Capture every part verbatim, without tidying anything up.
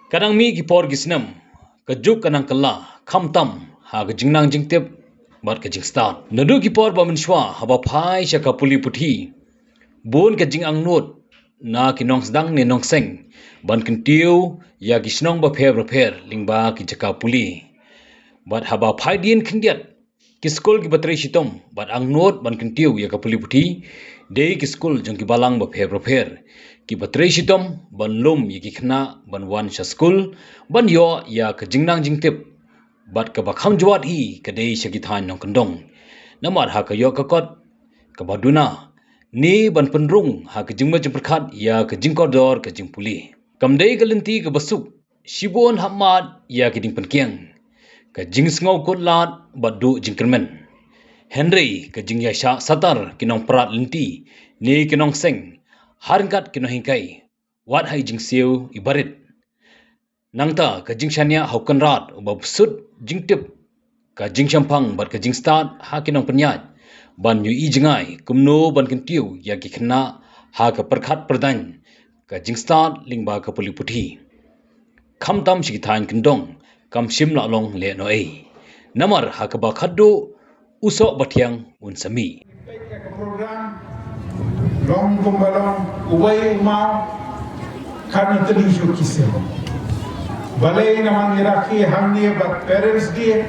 Ka dang mih ki por ki snem, ka juk ka nang kylla, khamtam ha ka jingnang jingtip bad ka jingstad. Naduh ki por ba mynshuwa haba phai sha ka pule puthi, bun ka jingangnud na ki nongsdang ne nongseng ban kyntiew ïa ki shnong bapher bapher lyngba ki jaka pule. Bad haba phai dien khyndiat, ki skul kiba trei shitom bad angnud ban kyntiew ïa ka pule puthi dei ki skul jong ki balang bapher bapher, kiba trei shitom ban lum ïa ki khynnah ban wan sha skul ban ïoh ïa ka jingnang jingtip. Bad kaba kham jwat hi ka dei sha ki thaiñ nongkyndong, namar ha ka ïoh ka kot kaba duna ne ban pynrung ha ka jingmut jingpyrkhat ïa ka jingkordor ka jingpule. Kam dei ka lynti kaba suk shibun hap mad ïa ki diengpyngkiang, ka jingsngew kut lad bad duh jingkyrmen. Hynrei ka jingïaishah satar ki nongprat lynti ne ki nongseng ha ryngkat ki nonghikai, wat ha i jingsiew i barit. Nangta ka jingshaniah ha u kynrad uba bsut jingtip, ka jingshemphang bad ka jingstad ha ki nongpynïaid ban ïohi jngai kumno ban kyntiew ïa ki khynnah ha ka pyrkhat pyrdaiñ ka jingstad lyngba ka pule puthi. Khamtam sha ki thaiñ kyndong kam shym la long lehnohei, namar ha kaba khatduh u soh bathiang un sa mih. Ka program long kumba long uwei u maw, katno tylli shuh ki sien. Balei namar ngi rakhe hangne bad Parents' Day,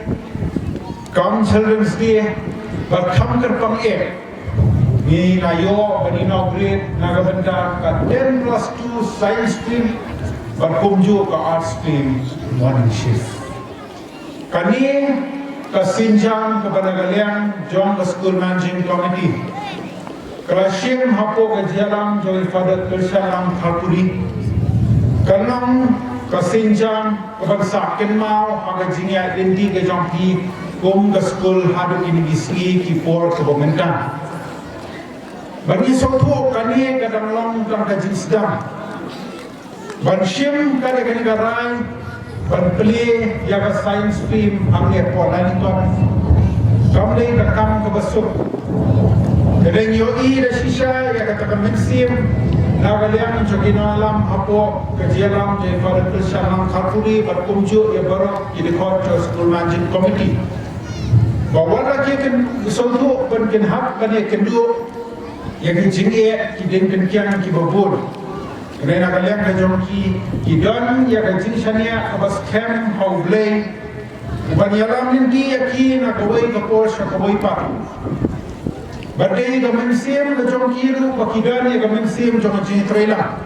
kam Children's Day, bad kam kyrpang eh, ngi la ïoh ban inaugurate na ka bynta ka ten plus two science stream bad kumjuh ka arts stream morning shift. Kane ka sienjam kaba na ka liang jong ka School Managing Committee ka la shim hapoh ka jingïalam jong i Father Kyrshanlang Kharpuri. Ka long ka sienjam kaban sa kynmaw ha ka jingïaid lynti ka jong phi kum ka skul haduh kine ki sngi ki por kaba mynta. Bad ngi sngewthuh kane ka dang long tang ka jingsdang ban shim kane, kane ka rai ban plie ïa ka science stream hangne hapoh Lainingkot. Kam dei ka kam kaba suk. Ka dang ïohi da shisha ïa kata ka mynsiem na ka liang jong ki nongïalam hapoh ka jingïalam jong i Father Kyrshanlang Kharpuri bad kumjuh ïa baroh ki dkhot jong School Managing Committee. Ba wat la ki kynduh, sngewthuh ban kynhap ban ïakynduh ïa ki jingeh ki diengpyngkiang kiba bun. Hynrei na ka liang ka jong ki, ki don ïa ka jingshaniah kaba skhem ha U Blei, uban ïalam lynti ïa ki na kawei ka por sha kawei pat. Bad dei ka mynsiem ka jong ki ruh ba ki don ïa ka mynsiem jong ka jingtreilang.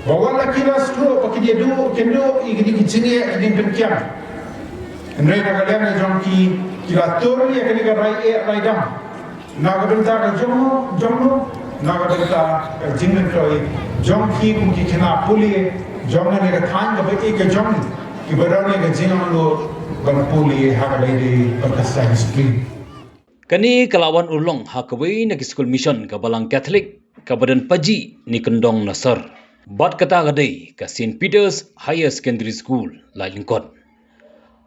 Ba wat la ki la sngewthuh ba kin ïaduh, kin duh ïa kine ki jingeh ki diengpyngkiang. Hynrei na ka liang ka jong ki, ki la tur ïa kane ka rai eh rai dam. Na ka bynta ka jong, jong, na ka bynta ka jingmyntoi jong ki kum ki khynnah pule jong kane ka thaiñ kaba ïeit ka jong ki, kiba don ïa ka jingangnud ban pule ha kaba ïadei bad ka science stream. Kane ka la wan urlong ha kawei na ki skul mission ka Balang Catholic kaba don pajih ne kyndong na sor. Bad kata ka dei ka Saint Peter's Higher Secondary School, Laitlyngkot.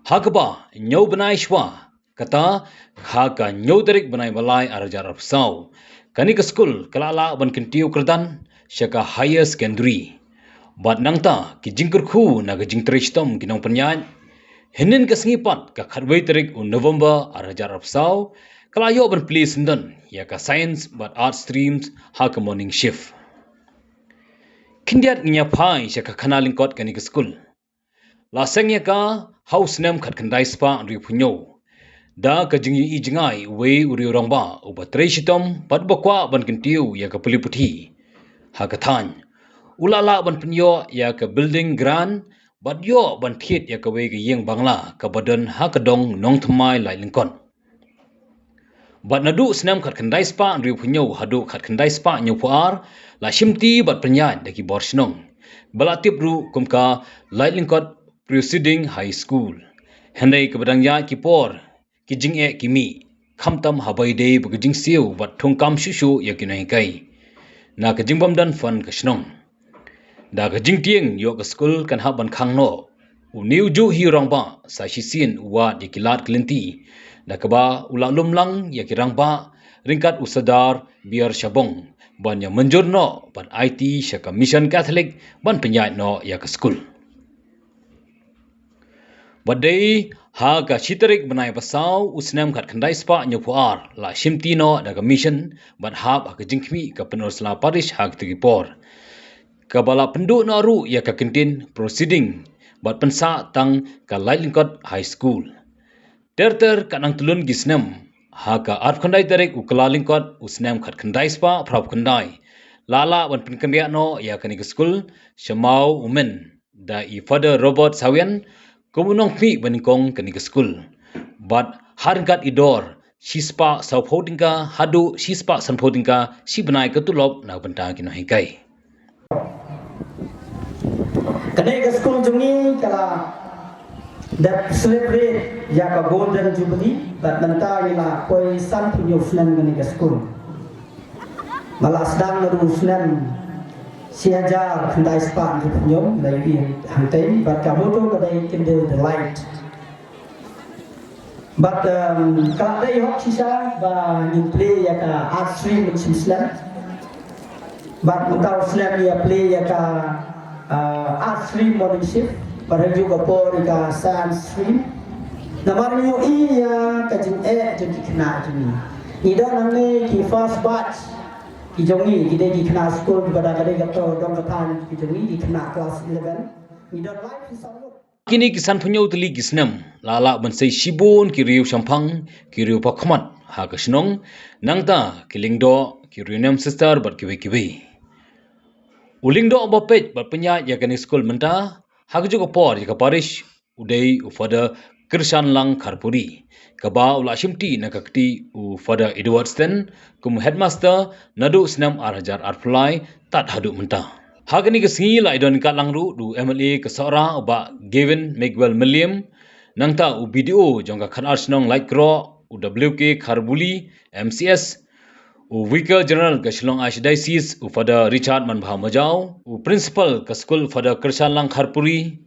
Ha kaba hynñiew bnai shuwa, kata ha ka hynñiew tarik bnai ba lai ar hajar arphew saw, kane ka skul ka la lah ban kyntiew kyrdan sha ka higher secondary. Bad nangta ki jingkyrkhu na ka jingtrei shitom ki nongpynïaid, hynnin ka sngi pat ka khatwei tarik u November ar hajar arphew saw, ka la ïoh ban plie syndon ïa ka science bad arts streams ha ka morning shift. Khyndiat ngin ïa phai sha ka khana lyngkot kane ka skul. La seng ïa ka ha u snem khatkhyndai spah hynriewphew hynñiew da ka jingïohi jngai uwei u riew rangbah uba trei shitom bad uba kwah ban kyntiew ïa ka pule puthi ha ka thaiñ. U la lah ban pynïoh ïa ka building grant bad ïoh ban thied ïa kawei ka ïing bangla kaba don ha ka dong Nongthymmai, Laitlyngkot. Bad naduh snem khatkhyndai spah hynriewphew hynñiew haduh khatkhyndai spah hynñiewphew ar, la shimti bad pynïaid da ki bor shnong ba la tip ruh kum ka Laitlyngkot Presiding High School. Hynrei kaba dang ïaid ki por, ki jingeh ki mih, khamtam haba ïadei bad ka jingsiew bad thungkam shuh shuh ïa ki nonghikai na ka jingbym don fund ka shnong. Da ka jingtieng ïoh ka skul kan hap ban khang noh, une ujuh hi u rangbah sa shisien u wad ïa ki lad ki lynti da kaba u la lum lang ïa ki rangbah ryngkat u Sardar Biarshabong ban ïa mynjur noh bad aiti sha ka Mission Catholic ban pynïaid noh ïa ka skul. Bad dei ha ka shi tarik bnai ba saw u snem khat khyndai spah hynñiewphew ar la shimti noh da ka mission bad hap ha ka jingkhmih ka Pynursla Parish ha kito ki por. Kaba la pynduh noh ruh ïa ka kyntien proceeding bad pynsah tang ka Laitlangkot High School. Ter ter ka nang tylli ki snem ha ka arphew khyndai tarik u Kyllalyngkot u snem khat khyndai spah phra khyndai la lah ban pynkynriah noh ïa kane ka skul sha maw u men da i Father Robert Sawian kum u nongkhmih banyngkong kane ka skul. Bad ha ryngkat i dor shi spah sawphew tyngka haduh shi spah sanphew tyngka shi bnai ka tulop na ka bynta ki nonghikai. Kane ka skul jong ngi ka la dep celebrate ïa ka Golden Jubilee bad mynta ngi la poi sanphew hynñiew snem kane ka skul. Ba la sdang naduh u snem shi hajar khyndai spah hynñiewphew hynñiew la ïohi hangtei bad ka motto ka dei Kindle the Light. Bad um, ka la dei hok shisha ba ngin plie ïa ka art stream mynshem slem. Bad mynta u slem ïa plie ïa ka uh, art stream morning shift bad ha kajuh ka por ïa ka science stream. Namar ngi ïohi ïa ka jingeh jong ki khynnah jong ngi. Ngi don hangne ki first batch ki jong ngi ki dei ki khynnah skul bad ka dei kato dong ka thaiñ ki jong ngi ki khynnah klas eleven. Ngi don lai phew san ngut. Kine ki sanphew hynñiew tylli ki snem la lah ban sei shibun ki riew shemphang, ki riew pakhmat ha ka shnong, nangta ki lyngdoh, ki riew niam sister bad kiwei kiwei. U lyngdoh ba peit bad pynïaid ïa kane skul mynta ha kajuh ka por ïa ka parish u dei u Father Kyrshanlang Kharpuri, kaba u la shimti na ka kti u Father Edward Sten kum u headmaster naduh u snem ar hajar arphew lai tad haduh mynta. Ha kane ka sngi la ïadon ryngkat lang ruh da u M L A ka Sohra u Bah Gavin Miguel Mylliem, nangta u B D O jong ka khatar shnong Laitkroh u W K Kharbuli, M C S, u Vicar General ka Shillong Archdiocese u Father Richard Manbha Majaw, u Principal ka skul Father Kyrshanlang Kharpuri,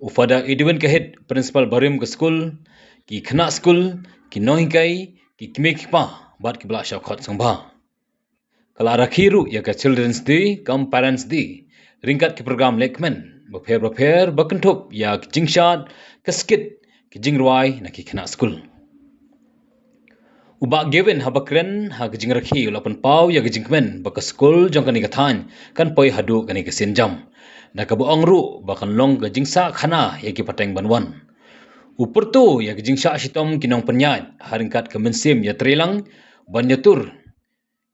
u Father Edwin Kahit, Principal barim ka skul, ki khynnah skul, ki nonghikai, ki kmie ki kpa bad kiba la shah khot sngewbha. Ka la rakhe ruh ïa ka Children's Day cum Parents Day ryngkat ki program lehkmen bapher bapher ba kynthup ïa ki jingshad, ka skit, ki jingrwai na ki khynnah skul. U Bah Gavin haba kren ha ka jingrakhe u la pynpaw ïa ka jingkmen ba ka skul jong kane ka thaiñ kan poi haduh kane ka sienjam, da kaba ong ruh ba kan long ka jingsah khana ïa ki pateng ban wan. U pyrto ïa ka jingshah shitom ki nongpynïaid ha ryngkat ka mynsiem ïatreilang ban ïatur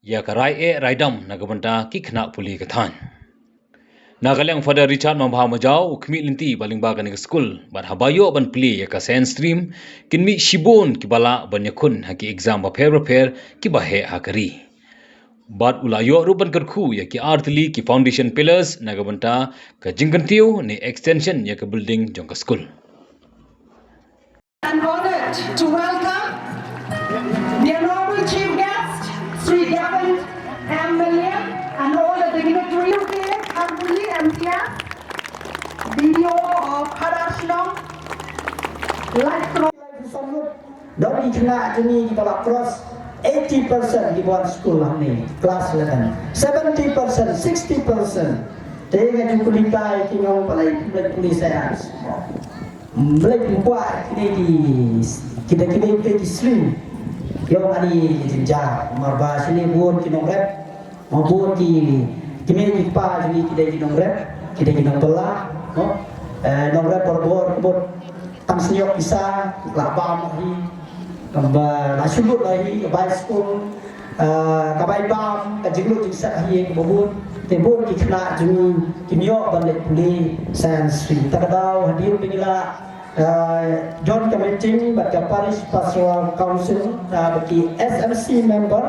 ïa ka rai eh rai dam na ka bynta ki khynnah pule ka thaiñ. Na ka liang Father Richard Manbha Majaw u khmih lynti ba lyngba kane ka skul bad haba ïoh ban plie ïa ka science stream kin mih shibun kiba lah ban ïakhun ha ki exam bapher bapher kiba heh ha ka ri. Bad u la ïoh ruh ban kyrkhu ïa ki ar tylli ki foundation pillars na ka bynta ka jingkyntiew ne extension ïa ka building jong ka skul. And honored to welcome the Honorable Chief Guest, Sri Gavin M L A, and all the dignitaries, Ambuli M T S, B D O of Khatar Shnong, Laitkroh. Don ki khynnah jong ngi kiba la cross eighty percent kiba wan skul hangne, class eleven. Seventy percent, sixty percent. Te nga ju kylli kai ki nong balei balei pule science. Mlei pynkwah kine ki kita kine kine ki slim. Ki ong ani jingjia marba sini bun ki nongrep. Mabun ki kine ki pa jini kita ki nongrep, kita ki nongpela. No? Eh, nongrep borbor bot tang senior pisa la bam hi. Kamba la shulut la hi ka bai school. Ah, ka bai bam ka jinglut jingsak hi ka bun. Te bun ki khynnah jong ngi ki mih ban leit pule science stream. Ta ka daw hadien ba ngi la, ah, don ka meeting bad ka Parish Pastoral Council, ah, bad ki S M C member,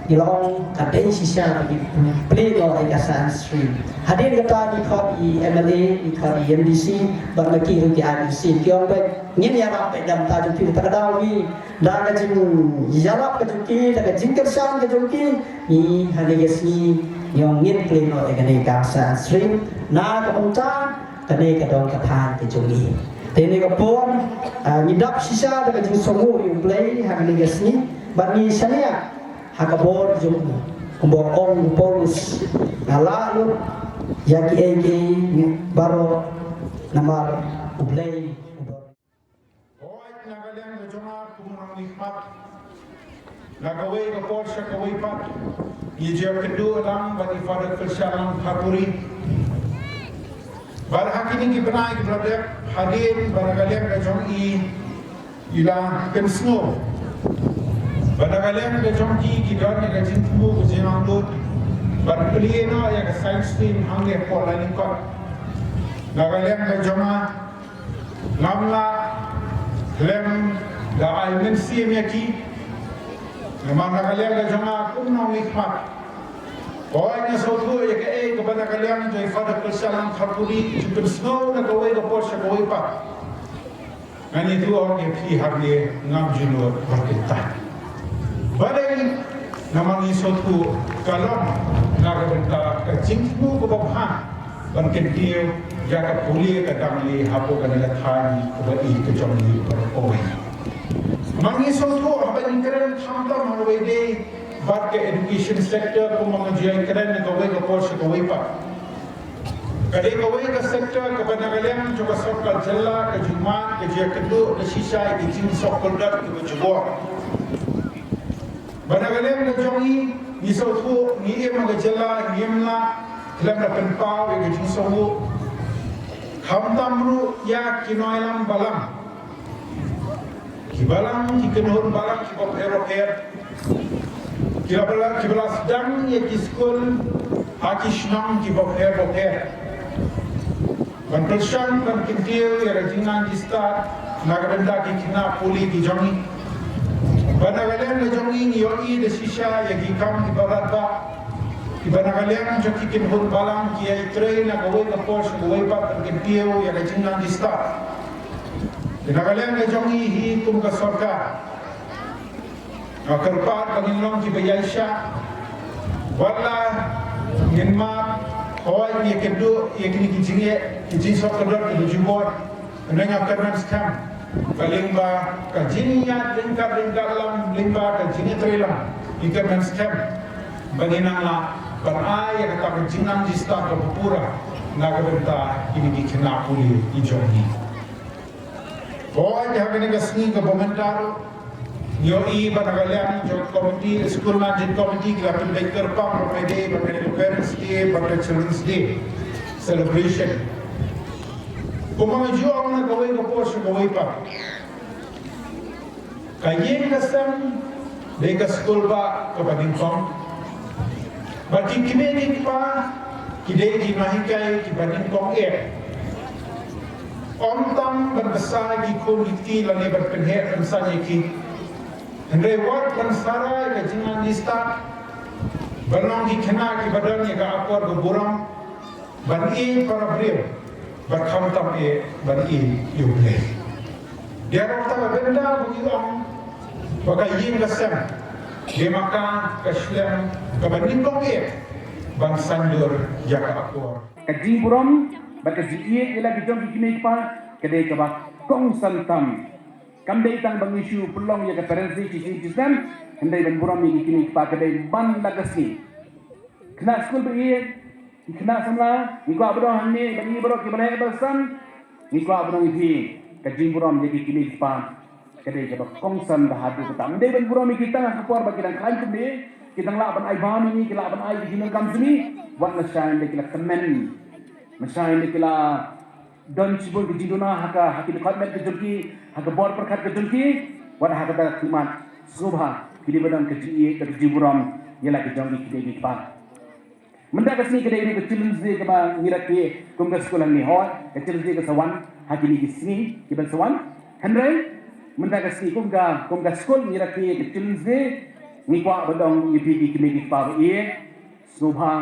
ngi la ong ka dei shisha ba ngi pule noh ïa ka science stream. Hadien kata ngi khot i M L A, ngi khot i M D C bad ma ki ruh ki I D C, ki ong ba ngin ïarap bad dang ta jong ki. Ta ka daw ngi da ka jingïarap ka jong ki, da ka jingkyrshan ka jong ki, ngi ha kane ka sngi ngi ong ngin plie noh ïa kane ka science stream na ka bynta kane ka dong ka thaiñ ka jong ngi. Te kane ka por, ah, ngi dap shisha da ka jingsngewnguh ïa U Blei ha kane ka sngi bad ngi shaniah ha ka bor jong u. Kumba ong u Paulus, nga lah lut ïa kiei kiei baroh namar U Blei u bor. Na kawei ka por sha kawei pat, i Jia Kynduh Lang bad i Father Kyrshah Lang Kharpuri. Bad ha kine ki bnai kiba la dep hadien ba na ka liang ka jong i i la pynsngew ba na ka liang ka jong ki ki don ïa ka jingthmu ka jingangnud ban plie noh ïa ka science stream hangne hapoh Lailyngkot. Na ka liang ka jong nga ngam lah khlem da ai mynsiem ïa ki. Namar na ka liang ka jong nga kum u nongmihkhmat, hooid nga sngewthuh ïa kaei kaba na ka liang jong i Father Kyrshah Lang Kharpuri i ju pynsngew na kawei ka por sha kawei pat. Ngan ïathuh ïa phi hangne, ngam ju nud ba phin tah. Balei? Namar ngi sngewthuh ka long na ka bynta ka jingthmu kaba bha ban kyntiew ïa ka pule ka dangle hapoh kane ka thaiñ kaba ïeit ka jong ngi baroh kawei. Namar ngi sngewthuh haba ngi kren khamtam ha kawei de bad ka education sector kumba nga ju ïakren na kawei ka por sha kawei pat. Ka dei kawei ka sector kaba na ka liang jong ka sorkar jylla ka ju mad, ka ju ïakynduh da shisha ïa ki jingsuk kordor kiba ju bor. Ba na ka liang ka jong ngi, ngi sngewthuh, ngi im ha ka jylla, ngim lah khlem da pynpaw ïa ka jingsngewnguh. Khamtam ruh ïa ki nongïalam balang. Ki balang, ki kynhun balang kiba pher bapher, kiba la, kiba la sdang ïa ki skul ha ki shnong kiba pher bapher ban pyrshang ban kyntiew ïa ka jingnang jingstad na ka bynta ki khynnah pule ki jong ngi. Ba na ka liang ka jong ngi ngi ïohi da shisha ïa ki kam kiba radbah kiba na ka liang jong ki kynhun balang ki ïai trei na kawei ka por sha kawei pat ban kyntiew ïa ka jingnang jingstad. Te na ka liang ka jong ngi hi kum ka sorkar, nga kyrpad ba ngin long kiba ïaishah. Wat la ngin mad, hooid ngi ïakynduh ïa kine ki jingeh, ki jingsuk kordor kiba ju bor. Hynrei nga kyrmen skhem ba lyngba ka jingïaid ryngkat ryngkat lang, lyngba ka jingïatreilang, ngi kyrmen skhem ba ngin nang lah ban ai ïa kata ka jingnang jingstad kaba pura na ka bynta kine ki khynnah pule ki jong ngi. Hooid, ha kane ka sngi kaba mynta ruh ngi ïohi ba na ka liang jong ka komiti, School Management Committee ki la pynbeit kyrpang ruh ïa ka dei ba ka Parents' Day bad ka Children's Day celebration. Kumba nga ju ong na kawei ka por sha kawei pat, ka ïing ka sem dei ka skul bah kaba nyngkong. Bad ki kmie ki kpa ki dei ki nonghikai kiba nyngkong eh. Ym tang ban bsa ïa ki khun ki kti lane ban pynheh pynsan ïa ki, hynrei wat ban sara ïa ka jingnang jingstad, ban long ki khynnah kiba don ïa ka akor ka burom ban ïeit para briew bad khamtam eh ban ïeit ïa U Blei. Dei ruh kata ka bynta ba ngi ong ba ka ïing ka sem dei ma ka ka shlem kaba nyngkong eh ban saiñdur ïa ka akor. Ka jingburom bad ka jingïeit ïa la ki jong ki kmie ki kpa ka dei kaba kongsan tam. Kam dei tang ba ngi shu pynlong ïa ka Parents' Day shisien shisnem, hynrei ban burom ïa ki kmie ki kpa ka dei man la ka sngi. Khynnah skul ba ïeit, ki khynnah samla, ngi kwah ba dang hangne, ba ngi baroh kiba leh ba san, ngi kwah ba dang ïa phi ka jingburom ïa ki kmie ki kpa ka dei kaba kongsan ba haduh katta. Ym dei ban burom ïa ki tang ha ka por ba ki dang khlaiñ kumne, ki dang lah ban ai bam ïa ngi, ki lah ban ai ki jingdonkam jong ngi, wat lashai ynda ki la kmen, lashai ynda ki la don shibun ka jingduna ha ka, ha ki department ka jong ki, ha ka bor pyrkhat ka jong ki, wat ha kata ka khmat sngewbha ki dei ba don ka jingïeit ka jingburom ïa la ki jong ki kmie ki kpa. Mynta ka sngi ka dei ruh ka Children's Day kaba ngi rakhe kum ka skul hangne, hooid ka Children's Day ka sa wan ha kine ki sngi kiban sa wan. Hynrei mynta ka sngi kum ka, kum ka skul ngi rakhe ka Children's Day, ngi kwah ba dang ïa phi ki kmie ki kpa ba ïeit, sngewbha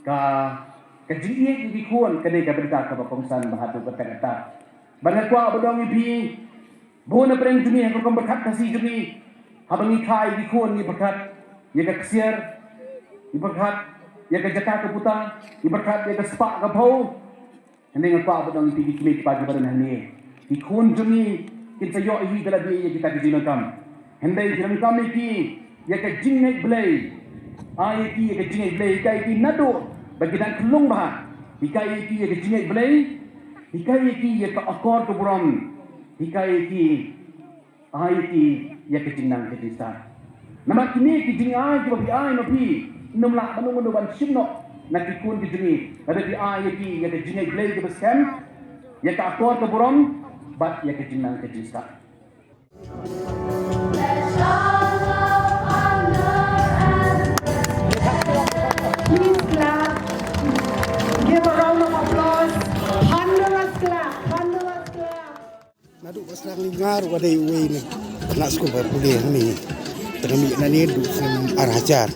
ka ka jingïeit ïa ki khun ka dei ka bynta kaba kongsan ba haduh katta katta. Ba nga kwah ba dang ïa phi, bun na pdeng jong ngi ha ka rukom pyrkhat Khasi jong ngi, haba ngi kha ïa ki khun ngi pyrkhat ïa ka ksiar, ngi pyrkhat ïa ka jaka ka puta, ngi pyrkhat ïa ka spah ka phew. Hynrei nga kwah ba dang ïa phi ki kmie ki kpa kiba don hangne, ki khun jong ngi kin sa ïoh hi da lade ïa kita ki jingdonkam. Hynrei ki donkam ïa ki ïa ka jingngeit Blei. Ai ïa ki ïa ka jingngeit Blei, hikai ïa ki naduh ba ki dang khlung bha. Hikai ïa ki ïa ka jingngeit Blei. Hikai ïa ki ïa ka akor ka burom. Hikai ïa ki, ai ïa ki ïa ka jingnang ka jingstad. Namar kine ki jingai kiba phi ai ma phi, ym lah ban ong ban shim noh na ki khun ki jong ngi. Lada phi ai ïa ki ïa ka jingïeit Blei kaba skhem, ïa ka akor ka burom bad ïa ka jingnang ka jingstad. Please clap. Give a round of applause. Thunderous clap. Thunderous clap. Naduh ba sdang li nga ruh nga dei uwei na khynnah skul ba pule hangne. Te nga mih nangne naduh snem ar hajar.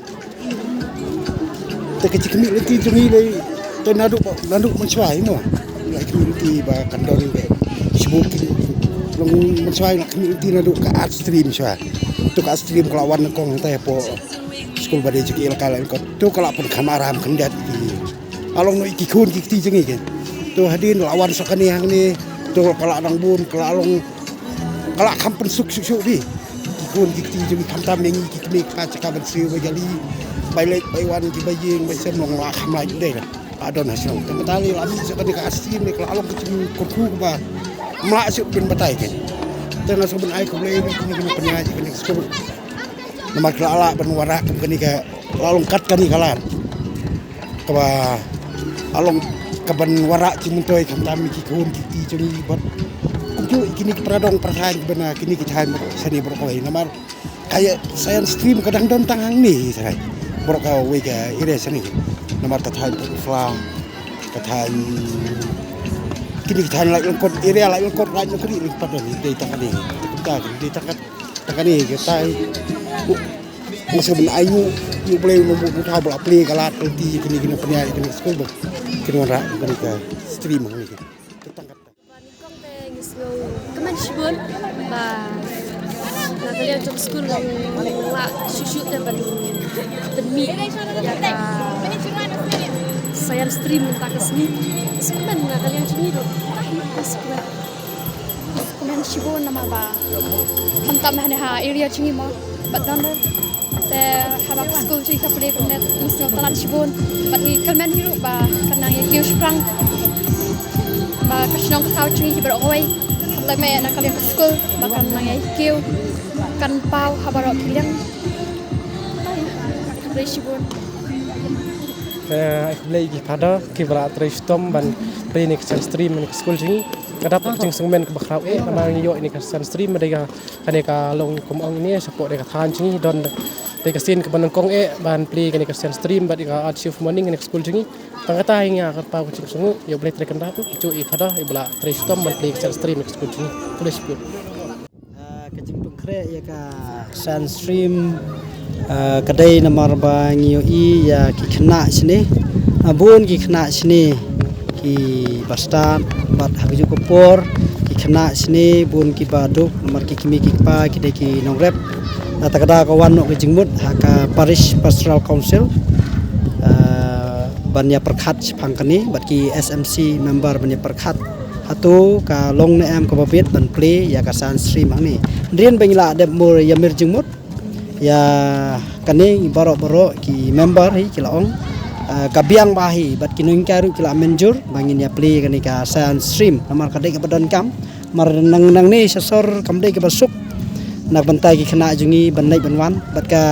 Te ka jingkhmih lynti jong ngi dei te naduh ba, naduh mynshuwa mo. Nga khmih lynti ba kan don ba shibun ki long mynshuwa, nga khmih lynti naduh ka art stream shuwa. To ka art stream ka la wan nyngkong te hapoh skul ba dei jong ki, la ka la nyngkong. To ka la pynkham aram khyndiat ki. Ka long noh ïa ki khun ki kti jong ngi ke. To hadien la wan sa kane hangne, to ka la dang bun, ka la long, ka la kham pynsuk suk suk di. Ki khun ki kti jong ngi, khamtam ïa ngi ki kmie ki kpa, jaka ban siew ba jali, bai leit bai wan, ki bai ïeng bai sem, long la kham lait de. Ka don ha shnong. Te mynta la mih sa kane ka art stream ne, ka la long ka jingkyrkhu kaba ym lah shuh ban batai ke. Te nga shu ban ai khublei ïa kine ki nongpynïaid ïa kane ka skul. Namar ka la lah ban wanrah kum kane ka, la long kat kane ka lad kaba la long kaban wanrah jingmyntoi khamtam ïa ki khun ki kti jong ngi bad kumjuh ïa kine ki para dong para thaiñ kiba na kine ki thaiñ shane baroh kawei. Namar ka ïa science stream ka dang don tang hangne hi tharai, baroh kawei ka area shane. Namar ka thaiñ Pukfla, ka thaiñ, kine ki thaiñ Laitlangkot, area Laitlangkot, Laitlangkot, Laitlangkot, dei tang kane. Te kumta dei tang kane. Tang kane ka tai. Nga sngewbha ban ai nguh ïa U Blei u nongbuh nongthaw ba la plie ka lad ka lynti ïa kine ki nongpynïaid ïa kane ka skul ba kin wanrah ïa kane ka stream hangne. Te tang kata. Ba nyngkong te ngi sngewkmen shibun ba na ka liang jong skul long lah shuh shuh te ban pynmih ïa ka science stream mynta ka sngi. Sngewkmen na ka liang jong ngi ruh. Sngewkmen. Sngewkmen shibun namar ba khamtam hangne ha area jong ngi mo bad don te haba ka skul jong ngi ka plie kumne, ngi sngewtynnat shibun bad ngi kyrmen hi ruh ba kan nang ïa kiew shaphrang ba ka shnong ka thaw jong ngi hi baroh kawei. Khamtam eh na ka liang ka skul ba kan nang ïa kiew, kan paw ha baroh ki liang. Khublei shibun. Te ai khublei ki father kiba la trei shitom ban plie ïa ka science stream ha ka skul jong ngi. Ka dap ka jingsngewkmen kaba khraw eh namar ngi ïoh ïa ka science stream ba dei ka, kane ka long kum ong ine shapoh dei ka thaiñ jong ngi, don dei ka sien kaba nyngkong eh ban plie kane ka science stream bad ïa ka art shift morning kane ka skul jong ngi. Tang kata hi nga kyrpad ka jingsngewnguh ïa U Blei Trai Kynrad, kumjuh ïa i father iba la trei shitom ban plie ka science stream ha ka skul jong ngi. Khublei shibun. Ah, ka jingpynkhreh ïa ka science stream, ah, ka dei namar ba ngi ïohi ïa ki khynnah shane, ah, bun ki khynnah shane kiba stad bad ha kajuh ka por ki khynnah shane bun kiba duk namar ki kmie ki kpa ki dei ki nongrep. Ah, ta ka daw ka wan noh ka jingmut ha ka Parish Pastoral Council, ah, ban ïa pyrkhat shaphang kane bad ki S M C member ban ïa pyrkhat hato ka long ne em kaba bit ban plie ïa ka science stream hangne. Hynrei ba ngi la dep mur ïa mir jingmut ïa kane, baroh baroh ki member hi ki la ong, ah, ka biang bha hi bad ki nonghikai ruh ki la mynjur ba ngin ïa plie ïa kane ka science stream namar ka dei kaba donkam. Namar nang, nangne sha sor kam dei kaba suk na ka bynta ki khynnah jong ngi ban leit ban wan bad ka,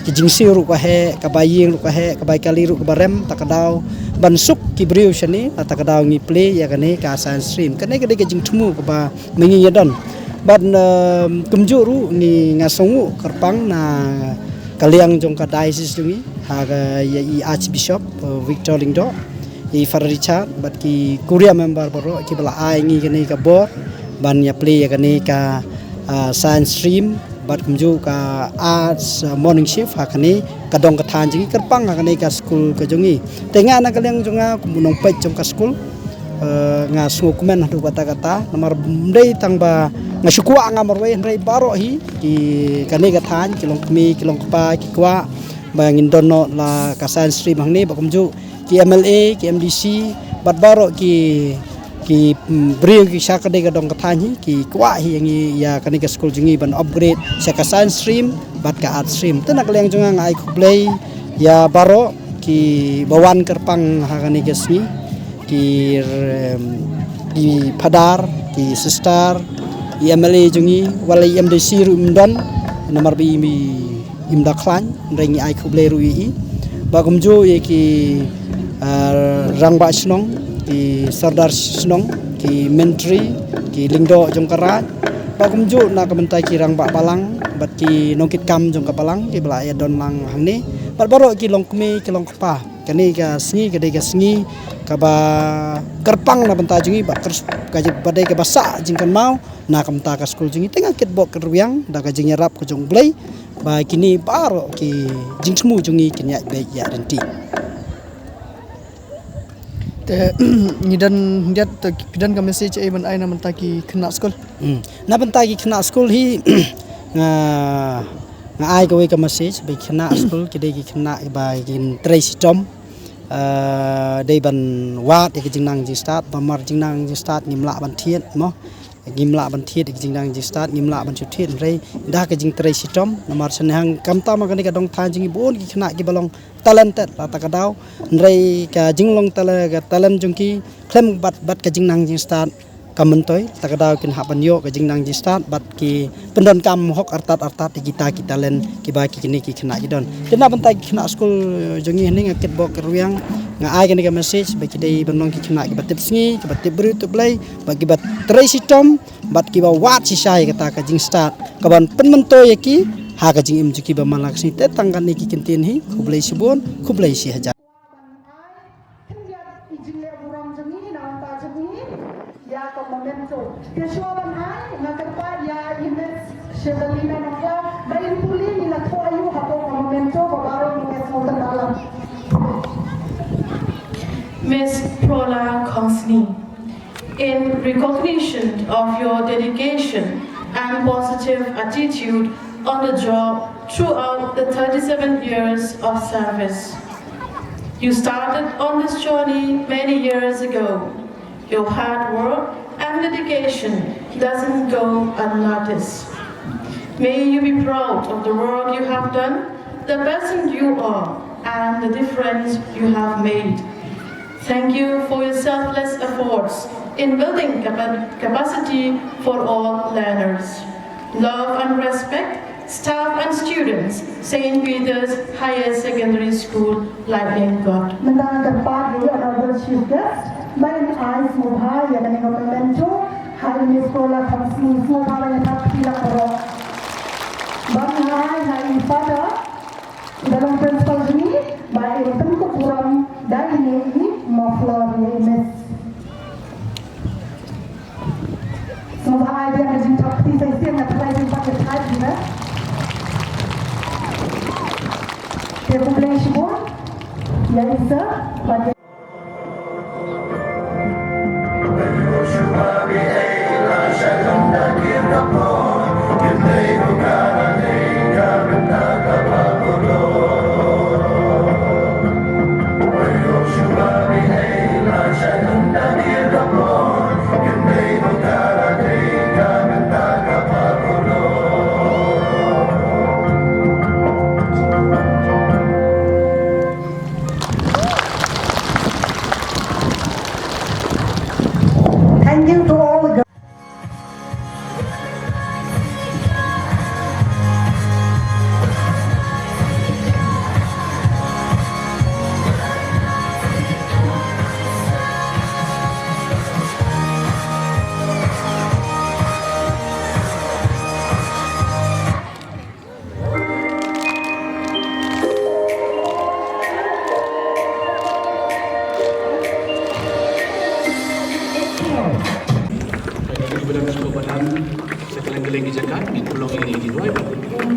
ki jingsiew ruh ka heh, ka bai ïing ruh ka heh, ka bai kali ruh kaba rem, ta ka daw ban suk ki briew shane, ta ka daw ngi plie ïa kane ka science stream. Kane ka dei ka jingthmu kaba ma ngi ngi don. Bad, um, kumjuh ruh ngi, nga sngewnguh kyrpang na ka liang jong ka diocese jong ngi ha ka, ïa i Archbishop, uh, Victor Lyngdoh, i Father Richard bad ki kuria member baroh kiba la ai ngi kane ka bor ban ïa plie ïa kane ka, ah, science stream bad kumjuh ka arts, ah, morning shift ha kane ka dong ka thaiñ jong ngi, kyrpang ha kane ka skul ka jong ngi. Te nga na ka liang jong nga kum u nongpeit jong ka skul, eh, nga sngewkmen haduh katta katta namar ym dei tang ba nga shu kwah nga marwei, hynrei baroh hi ki kane ka thaiñ, ki longkmie ki longkpa ki kwah ba ngin don noh la ka science stream hangne bad kumjuh ki M L A, ki M D C bad baroh ki, ki, mm, briew ki sha ka dei ka dong ka thaiñ hi ki kwah hi ïa ngi, ïa kane ka skul jong ngi ban upgrade sha ka science stream bad ka art stream. Te na ka liang jong nga nga ai khublei ïa baroh kiba wan kyrpang ha kane ka sngi, ki, em, ki phadar, ki sister, I M L A jong ngi, wat la i M D C ruh im don, namar ba i im da khlaiñ, hynrei ngi ai khublei ruh ïa i. Bad kumjuh ïa ki, ah, rangbah shnong, ki sordar shnong, ki myntri, ki lyngdoh jong ka raid. Bad kumjuh na ka bynta ki rangbah balang, bad ki nongkitkam jong ka balang, kiba la ïa don lang hangne. Bad baroh ki longkmie, ki longkpa. Kane ka sngi, ka dei ka sngi, kaba kyrpang na bynta jong ngi, bad kyr-, ka, ba dei kaba sah jingkynmaw, na ka bynta ka skul jong ngi, te nga kitbok kitrwiang, da ka jingïarap ka jong U Blei, ba kine baroh ki jingthmu jong ngi kin ïaid beit ïaid ryntih. Te, ngi don, ngi don, te, phi don ka message ei ban ai na bynta ki khynnah skul? Hmm. Na bynta ki khynnah skul hi, nga, nga ai kawei ka message, ba ki khynnah skul, ki dei ki khynnah ba kin trei shitom, eh, dei ban wad ïa ka jingnang jingstad, ba mar jingnang jingstad, ngim lah ban thied, mo. Ngim lah ban thied ïa ka jingnang jingstad, ngim lah ban shu thied, hynrei da ka jingtrei shitom, namar shen hang khamtam ha kane ka dong thaiñ jong ngi bun ki khynnah kiba long talented la ta ka daw, hynrei ka jinglong tale-, ka talent jong ki, khlem bad, bad ka jingnang jingstad, ka myntoi, ta ka daw kin hap ban ïoh ka jingnang jingstad, bad ki pyndonkam hok artat artat ïa kita ki talent, kiba ki kine ki khynnah ki don. Te na bynta ki khynnah skul jong ngi hangne nga kitbok kitrwiang, nga ai kane ka message, ba ki dei ban long ki khynnah kiba tip sngi, kiba tip briew tip Blei, bad kiba trei shitom, bad kiba wad shisha ïa kata ka jingstad, kaban pynmyntoi ïa ki, ha ka jingim jong ki ba man la ka sngi te tang kane ki kyntien hi, khublei shibun, khublei shihajar. Ïa ka memento. Te shuwa ban ai, nga kyrpad ïa i Miss Shevalina Nongkhlaw, ba in pule ïa la thoh aïu hapoh ka memento, ba baroh ngi sngewthuh. Miss Prola Khongsni. In recognition of your dedication and positive attitude on the job throughout the thirty-seven years of service. You started on this journey many years ago. Your hard work and dedication doesn't go unnoticed. May you be proud of the work you have done, the person you are, and the difference you have made. Thank you for your selfless efforts in building capa-, capacity for all learners. Love and respect, staff and students, Saint Peter's Higher Secondary School, Lightning God. Mynta nga kyrpad ïa u Honorable Chief Guest, ba in ai sngewbha ïa kane ka memento ha i Miss Prola Khongsni, sngewbha ban ïa thap kti lang baroh. Bad nga ai ha i Father, i ba long principal jong ngi, ba in pynkup burom da ine i muffler ïa i Miss. Sngewbha ai biang ka jingthap kti sa shisien, nga tharai jingpang ka thait jingpang. Te khublei shibun ïa i sir bad ïa Thank you to all the girls. Kane ka dei ka dang sngewbha ban sa kylleng kylleng ki jaka, ngin pynlong ïa kane ka jingrwai bad pynpum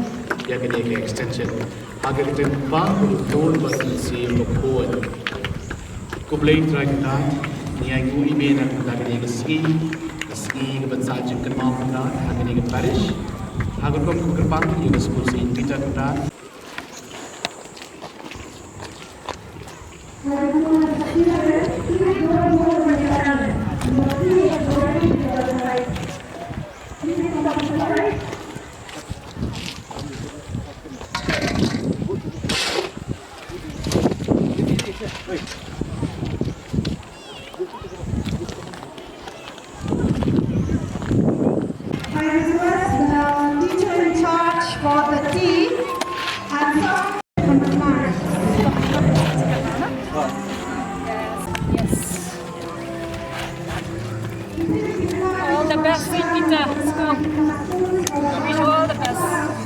ïa kane ka extension. Ha ka kyrteng u Kpa, u Khun bad u Mynsiem Bakhuid. Khublei Trai Kynrad, ngi ai nguh ïa me na ka bynta kane ka sngi, ka sngi kaban sah jingkynmaw Kynrad ha kane ka parish. Ha ka rukom kyrpang ïa ka skul Saint Peter Kynrad. All the best, Saint Peter School. Wish you all the best.